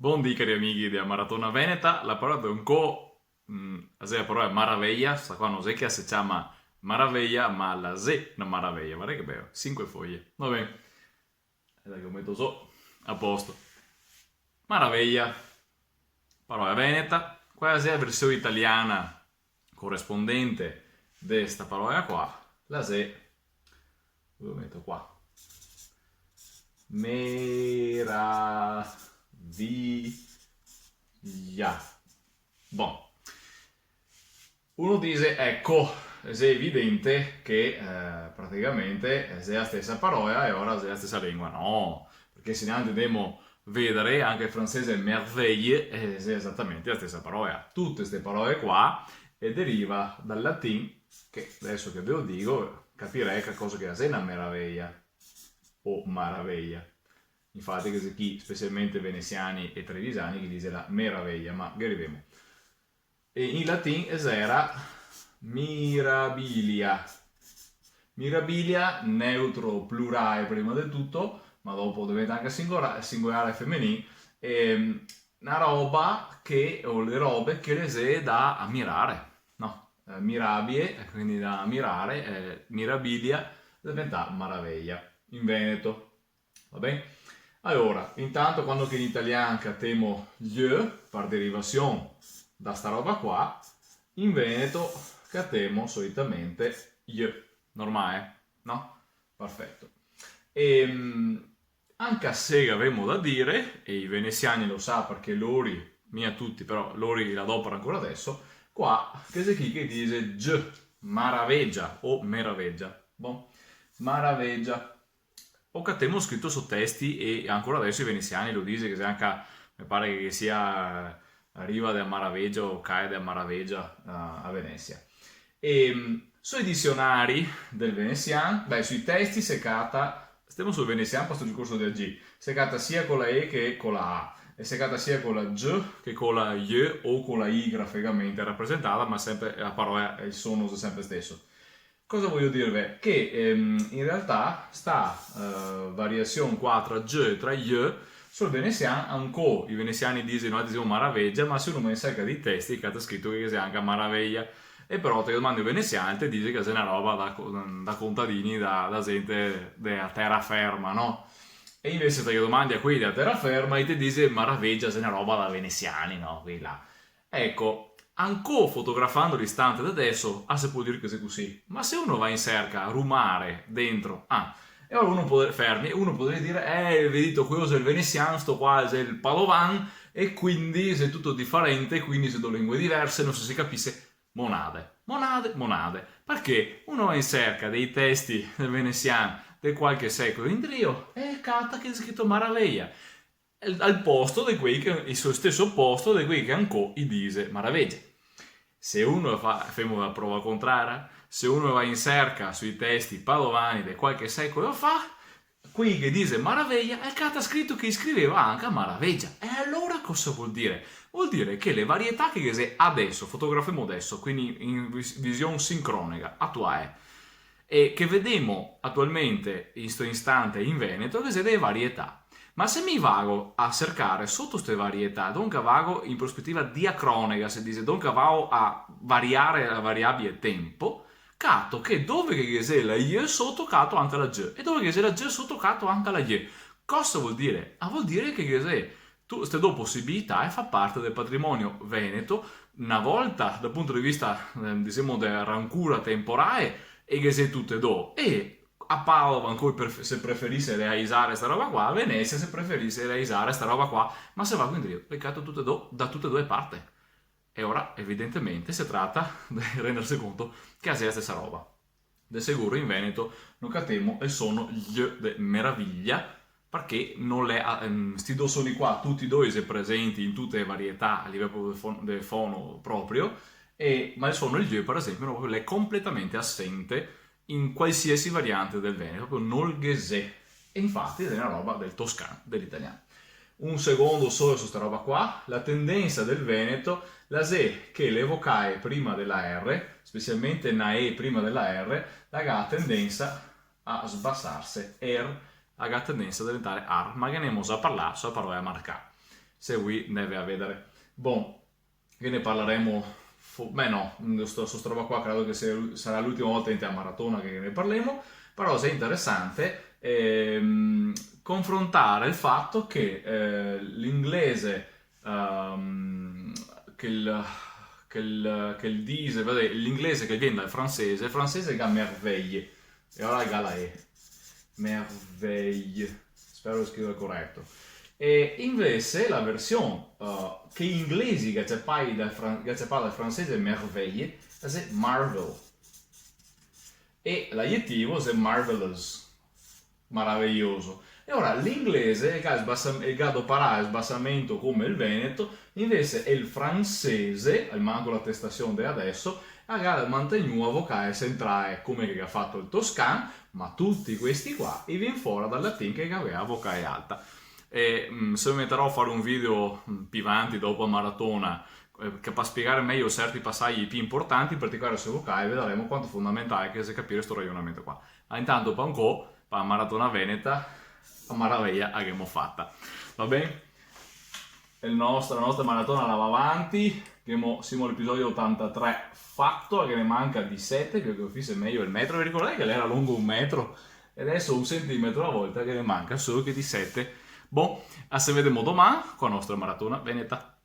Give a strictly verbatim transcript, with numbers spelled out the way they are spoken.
Bondì, cari amighi dea Maratona Veneta, la parola de ancò, mm, la xe la parola maraveja, sta qua no xe che la se ciama maraveja, ma la xe na maraveja, varda che beo, sinque foje, va ben, e dai che lo meto zo, a posto. Maraveja, parola veneta, qua la xe la version italiana corespondente de sta parola qua, la xe, dove lo meto qua? Meraviglia. Bon. Uno dixe, eco, xe evidente che, eh, praticamente xe la stesa parola e ora xe la stesa lengua. No, parché se noantri ndemo vedare, anca el francese merveille, eh, xe esatamente la stesa parola. Tute ste parole qua, eh, deriva dal latin, che deso che ve lo digo, capirè che cosa che xe na meraveja o maraveja. Infati ghe xe chi, specialmente venesiani e trevisani, che dixe la meraveja, ma ghe rivemo. E in latin el xera mirabilia. Mirabilia, neutro, plurale prima de tuto, ma dopo deventa anca singora-, singolare femenin, ehm, na roba che, o le robe che le xe da amirare, no? Eh, mirabie, e quindi da amirare, eh, mirabilia, deventa maraveja, in veneto. Va ben? Alora, intanto, quando che in italian catemo gl, par derivasion da sta roba qua, in veneto catemo solitamente j, normale, no? Perfeto. Ehm, anca se gavemo da dire, e i venesiani lo sa parché lori, mia tuti, però lori la dopara ancora deso, qua, che xe chi che dixe g, maravegia o meravegia. Bon, maravegia. O catemo scrito so testi e ancora deso i venesiani lo dixe, che xe anca, me pare che sia, eh, riva de Maravegia o cae de Maravegia a, a Venesia. E, mm, sui disionari del venesian, beh, sui testi se cata, stemo sul venesian, par sto discorso dea g, se cata sia co la e che co la a, e se cata sia co la g che co la j o co la i graficamente rapresentata, ma sempre la parola, el sono xe sempre steso. Cosa vojo dirve? Che, ehm, in realtà sta, eh, variasion qua tra g e tra j, sul venesian, ancò i venesiani dixeno, noaltri dixemo maravegia, ma se uno va in serca dei testi, cata scrito che xe anca maraveia. E però te domandi a un venesian, te dixe che xe na roba da co-, da contadini, da, da zente dea tera ferma, no? E invese te domandi a quei dea tera ferma, i te dixe maravegia xe na roba da venesiani, no? Quei là. Eco, ancò fotografando l'istante de deso, ah, se pol dir che xe cusì. Ma se uno va in serca, rumare, dentro, ah, e alora uno pode-, fermi, uno podarìa dire, eh, vedito, queo xe el venesian, sto qua xe el padovan, e quindi xe tuto difarente, quindi xe do lengue diverse, no se, se capise. Monade, monade, monade. Parché uno va in serca dei testi del venesian de qualche secolo indrio e cata che xe scrito maraveia. al, al posto de quei che, el so steso posto de quei che ancò i dixe maravegia. Se uno fa, femo la prova contraria, se uno va in serca sui testi padovani de qualche secolo fa, quei che dixe maraveia, el cata scrito che i scriveva anca maravegia. E alora cosa vol dire? Vol dire che le varietà che ghe xe adeso, fotografemo adeso, quindi in vis-, vision sincronega, atuale, e che vedemo atualmente in sto istante in veneto, ghe xe dele varietà. Ma se mi vago a sercare soto ste varietà, donca vago in prospetiva diacronega, se dixe, donca vago a variare la variabile tempo, cato che dove che ghe xe la j soto, cato anca la g, e dove che ghe xe la g soto, cato anca la j. Cosa vol dire? Ah, vol dire che ghe xe tu-, ste do posibilità e fa parte del patrimonio veneto, na volta dal punto de vista, eh, dixemo, de rancura temporale, e ghe xe tute do, e a Padova ancò pref-, se preferise realizare sta roba qua, a Venesia se preferise realizare sta roba qua, ma se vago indrio, le cato tute do, da tute do e parte. E ora, evidentemente, se trata de renderse conto che a xe la stesa roba. De seguro in veneto no catemo el sono j de meraviglia, parché no l'è, ehm, sti do soni qua, tuti e do i xe presenti in tute le varietà a livel proprio de fon-, de fono proprio, e, ma el sono j, par esempio, no, proprio l'è completamente asente in qualsiasi variante del veneto, proprio no ghe xe. E infati xe na roba del toscan, de l'italian. Un segondo solo su sta roba qua, la tendensa del veneto la xe che le vocale prima de la R, specialmente na E prima de la R, la ga tendensa a sbasarse, er, la ga tendensa a deventare ar, ma ghe n'emo za parlà su la parola marcà. Se vuì ndeve a vedare. Bon, che ne parlaremo, fo- beh no, sto, sto roba qua credo che sia, sarà l'ultima volta inte a maratona che ne parlemo, però xe interesante ehm, confrontare el fato che eh, l'inglese ehm, che el, che el, che el dise, vardè, l'inglese che vien dal francese, el francese el ga merveille, e ora el ga la E, merveille, spero de scrivere coreto. E invese la version eh, che i inglesi ga ciapà dal, fran- ga ciapà dal francese merveille, xe marvel. E l'agetivo xe marvelous, maraveioso. E ora l'inglese el ga, sbasa- el ga doparà el sbasamento come el veneto, invese el francese, almanco l'atestasion de adeso, el ga mantegnù a vocale centrale, come che ga fato el toscan, ma tuti questi qua i vien fora dal latin che gavea vocale alta. E mm, se me meterò a fare un video mm, pi vanti dopo a maratona, eh, che par spiegare mejo certi pasagi pi importanti, in particolare su vocale, vedaremo quanto fondamentale che xe capire sto rajonamento qua. Ma intanto pa ancò, pa maratona veneta, a maraveja a ghemo fata. Va ben? El nostro, la nostra maratona la va avanti, ghemo, semo al'episodio otantatré fato, che ne manca disete, che go fiso mejo el metro, ve ricordè che l'era longo un metro? E adeso un centimetro a volta che ne manca solo che disete. Bon, a se vedemo doman co la nostra maratona veneta.